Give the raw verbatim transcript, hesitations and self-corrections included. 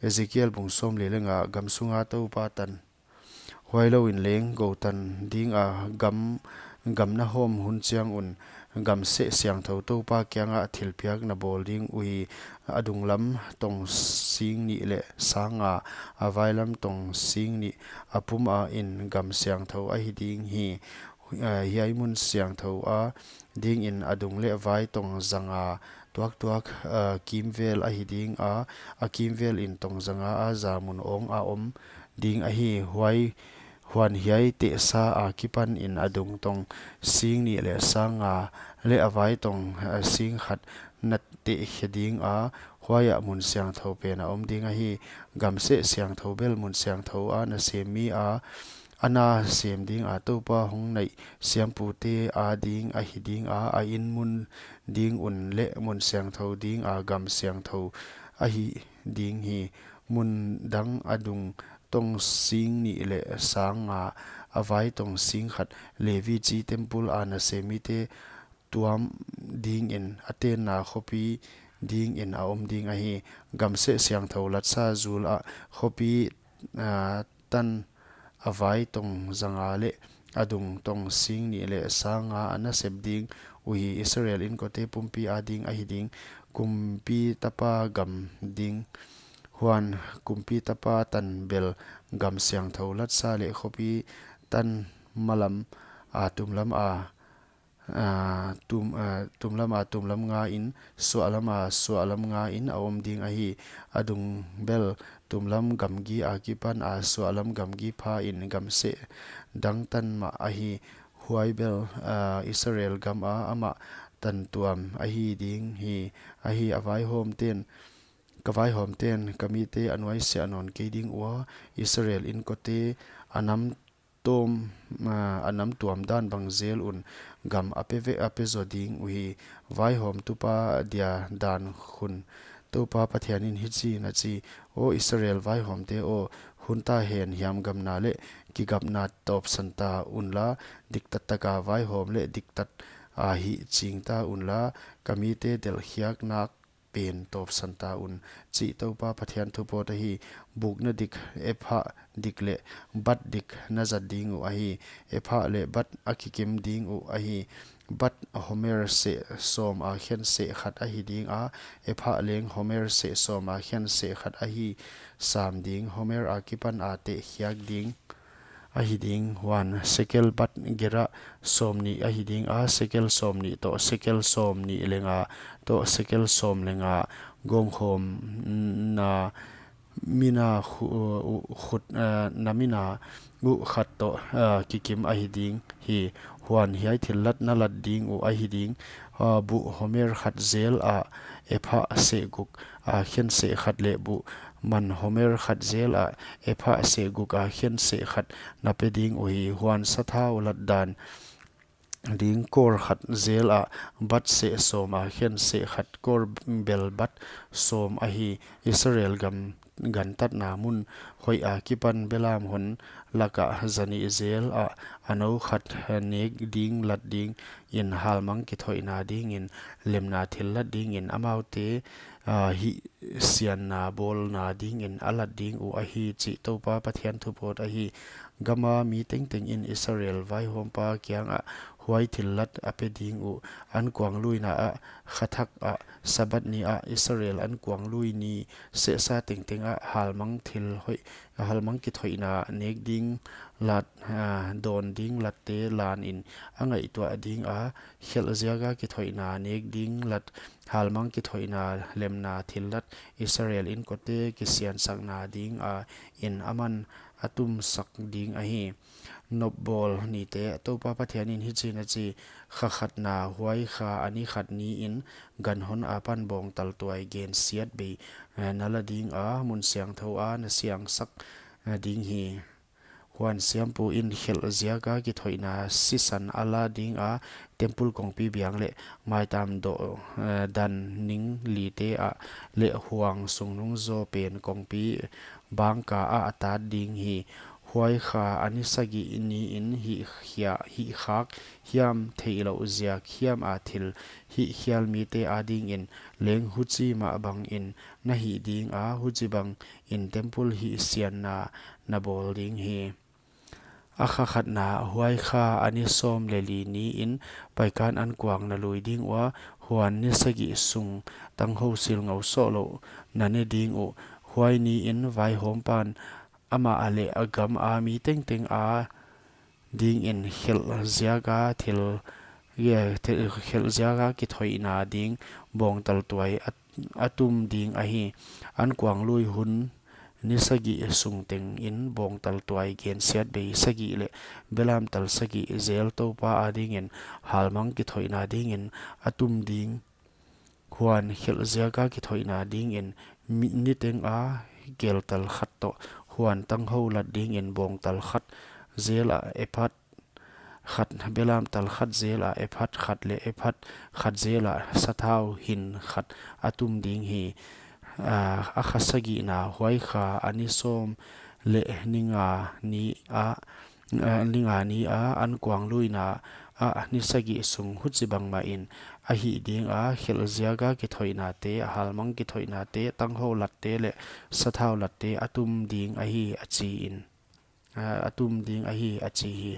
Ezekiel bung sawmli leh nga. Gam sunga Toupa tan, huailou in leng gou tan ding a, gam, gam na hawm hun chiang un, gam seh siangthou Toupa kianga thilpiak na bawl ding uhi. A dunglam tong sing nih leh sang nga, a vailam tong sing nih a pum a in gam siangthou ahi ding hi. Eh, hiai mun siangthou a dingin a dung leh vai tong zanga tuaktuak, eh, kimvel ahi ding a, a kimvel in tong zanga a zamun awng a om ding ahi. Huai, huan hiai tehsa akipan in a dung tong sing nih leh sang nga leh a vai tong, eh, sing khat na tehkhe ding a, huaiah mun siangthou pen a om ding ahi. Gam seh siangthou bel mun siangthou a nasem mi a, a nasem ding a Toupa hong naih siampute a ding ahi ding a, a in mun ding un leh mun siangthou ding a gam siangthou ahi ding hi. Mun dang a dung tong sing nih leh sang nga, a vai tong sing khat, Levi chi temple a nasem mite tuam dingin a tenna khopi dingin a om ding ahi. Gam seh siangthou latsa zul ah khopi, ah, tan a vai tong zanga leh a dung tong sing nih leh sang nga a nasep ding uhi. Israel inkote pumpi a ding ahi ding. Kumpi tapa gam ding, huan kumpi tapa tan bel gam siangthou latsa leh khopi tan malam a tumlam a, ah, tum, ah, tumlam a tumlam nga in, suahlam a suahlam nga in a om ding ahi. A dung bel tumlam gamgi akipan a suahlam gamgi pha in gam seh dang tan mah ahi. Huai bel, ah, Israel gam a amah tan tuam ahi ding hi. Ahi, a vaihawm ten, ka vaihawm ten ka mite a nuaisiah nawn kei ding ua, Israel inkote a nam tuam, ah, a nam tuam dan bang zel un gam a pe ve, a pe zo ding uhi. Vaihawmtupa dia dan khun Toupa Pathianin hichiin a chi: Aw Israel vaihawmte aw, hun ta hen, hiamgamna leh kigapna tawpsan ta unla, diktat taka vaihawm leh diktat a hihching ta unla, ka mite delhkhiak nak pen tawpsan ta un, chih Toupa Pathian thu pawt ahi. Bukna dik, ephah dik leh bat dik na zat ding uh ahi. Ephah leh bat a kikim ding uh ahi. Bat homer seh sawm a khen seh khat ahi ding a, ephah leng homer seh sawm a khen seh khat ahi sam ding. Homer akipan a tehkhiak ding ahi ding. Huan sekel bat gerah sawmnih ahi ding a, sekel sawmnih toh sekel sawmnih leh nga toh sekel sawm leh nga, gawmkhawmna mina khu-, uh, khut, uh, na mina uh khat toh, uh, kikim ahi ding hi. Huan hiai thillat na lat ding uh ahi ding. Uh, buh homer khat zel ah ephah seh guk a khen seh khat leh buh man homer khat zel ah ephah seh guk a khen seh khat na pe ding uhi. Huan sathau lat dan ding kor khat zel ah bat seh sawm a khen seh khat, kor bel bat sawm ahi. Israel gam gantatna mun hoih akipan belam hon lakah zanih zel ah a nou khat nek ding lat dingin halmang kithoihna dingin lemna thillat dingin amaute, ah, hihsianna bawlna dingin a lat ding uh ahi, chih Toupa Pathian thu pawt ahi. Gama mi tengteng in Israel vaihawmpa kiangah huai thillat a pe ding uh. Ankuangluina ah, khathak ah, Sabbath ni ah, Israel ankuanglui ni sehsa tengteng ah halmang thil hoih, halmang kithoihna nek ding lat, ah, dawn ding latte lanin a ngaihtuah ding a, khelh ziaka kithoihna nek ding lat, halmang kithoihna lemna thillat, Israel inkote kisiansakna ding a in aman a tumsak ding ahi. Nopbawl nite, Toupa Pathianin hichiin a chi: Kha khatna huai kha a ni khat niin gan hon apan bawngtal tuai gensiat bei, eh, na la ding a, mun siangthou a na siangsak, eh, ding hi. Huan siampu in khelh ziaka kithoihna sisan a la ding a, temple kongpi biang leh maitam doh, eh, dan ning lite ah leh huang sungnung zaw pen kongpi bangka ah a tat ding hi. Huai kha a ni sagih ni in hih khia-, hih khak hiam theihlouh ziak hiam a thil hih khial mite adingin leng huchi mah bangin na hih ding a, huchibangin temple hihsianna na bawl ding hi. A kha khatna, huai kha a ni sawm leh li ni in paikan ankuang na lui ding ua, huan ni sagih sung tanghou silngou sohlouh na ne ding uh. Huai ni in vaihawm pan amah leh a gam a mi tengteng adingin khelh ziaka thil, ye, thil, khelh ziaka kithoihna ding bawngtal tuai a, a tum ding ahi. Ankuang lui hun ni sagih sung tengin bawngtal tuai gensiatbei sagih leh belamtal sagih zel Toupa adingin halmang kithoihna dingin a tum ding. Huan khelh ziaka kithoihna dingin mi-, niteng a geltal khat toh, huan tanghou lat dingin bawngtal khat zel a ephat khat, belamtal khat zel a ephat khat leh ephat khat zel a sathau hin khat a tum ding hi. A, a kha sagihna, huai kha a ni sawm leh ni nga ni a, a, ni nga ni a ankuang luina ah ni sagih sung huchibang mahin a hih ding a, khelh ziaka kithoihnate, halmang kithoihnate, tanghou latte leh sathau latte a tum ding ahi, a chi in, a, a tum ding ahi, a chi hi.